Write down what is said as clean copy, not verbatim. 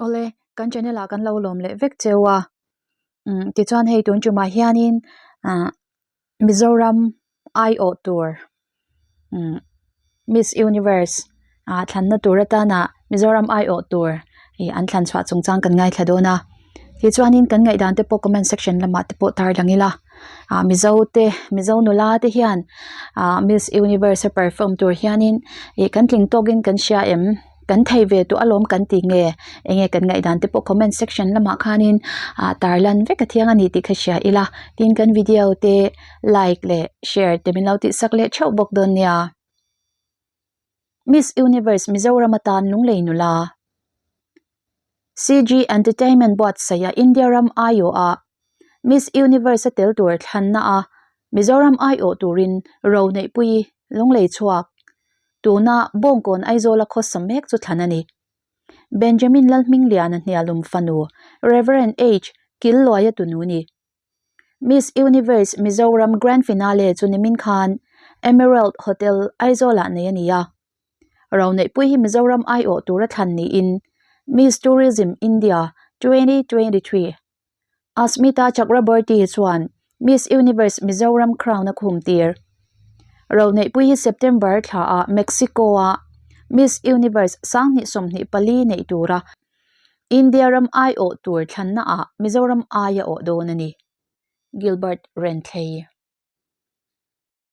Awle, kan channel ah kan lo lawm leh vek cheu a, umm tichuan hei tun tumah hianin ah Mizoram aiawh tur umm Miss Universe ah thlanna tur atana Mizoram aiawh tur ih an thlan chhuah chungchang kan ngaithla dawn a, tichuanin kan ngaihdan te pawh comment section lamah te pawh tarlang ila ah Mizo te Mizo nula te hian ah Miss Universe a perform tur hianin ih kan tling tawkin kan hria em. Kan thei ve tawh alawm kan ti nge? Enge kan ngaihdan te pawh comment section lamah khanin ah tarlan vek a thiang a ni tih kha hria ila. Tin kan video te like leh share te min lo tih sak leh theuh bawk dawn nia. Miss Universe Mizoram atan Lunglei nula. CG Entertainment buatsaih a India ram aiawh ah Miss Universe a tel tur thlanna a Mizoram aiawh turin ro neihpui Lunglei chhuak tuna Bawngkawn Aizawla khawsa mek chu thlan a ni. Benjamin Lalhmingliana hnialum fanu Rev. H. Killuaia tunu ni. Miss Universe Mizoram Grand Finale chu nimin khan Emerald Hotel Aizawlah nei a ni a. Roneihpui hi Mizoram aiawh tura thlan niin Miss Tourism India 2023 Asmita Chakraborty chuan Miss Universe Mizoram crown a khum tir. Roneihpui hi September thlaah Mexico-a Miss Universe 2024 neih tura India ram aiawh tur thlannaah Mizoram aia awh dawn a ni. Gilbert Renthlei.